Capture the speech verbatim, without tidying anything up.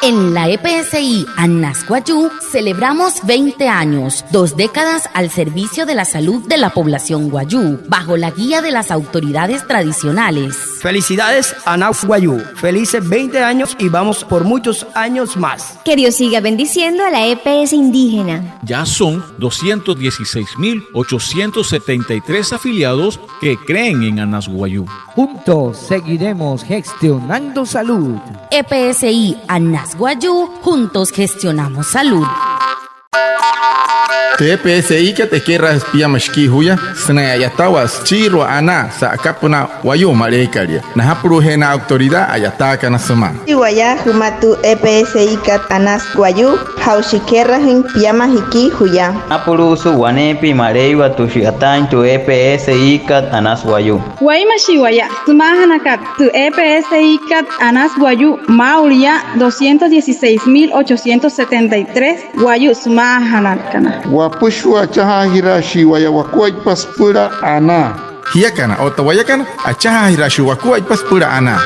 En la E P S I Anas Wayuu celebramos veinte años, dos décadas al servicio de la salud de la población wayuu, bajo la guía de las autoridades tradicionales. Felicidades, Anas Wayuu. Felices veinte años y vamos por muchos años más. Que Dios siga bendiciendo a la E P S indígena. Ya son doscientos dieciséis mil ochocientos setenta y tres afiliados que creen en Anas Wayuu. Juntos seguiremos gestionando salud. E P S I Anas Wayuu, juntos gestionamos salud. Tü E P S I kat, ekerajüsü piama shikii juya sünain a'yatawaa süchiirua anaa sa'akapünaa wayuu Maleiwalia. Najapulu'ujee na autoridad a'yataakana sümaa. Waya jümaa tü E P S I kat Anas Wayuu, ja'u shikerajüin piama jikii juya. Napulu'usü waneepia Maleiwa tü shi'yataain tü E P S I kat Anas Wayuu. Wainmashi waya sümaajanakana tü E P S I kat Anas Wayuu maa'ulu yaa doscientos dieciséis mil ochocientos setenta y tres wayuu sümaajanakana. Wapüshua achajaajiraashii waya wakuaippa süpüla anaa. Jiakana otta wayakana, achajaajiraashii wakuaippa süpüla anaa.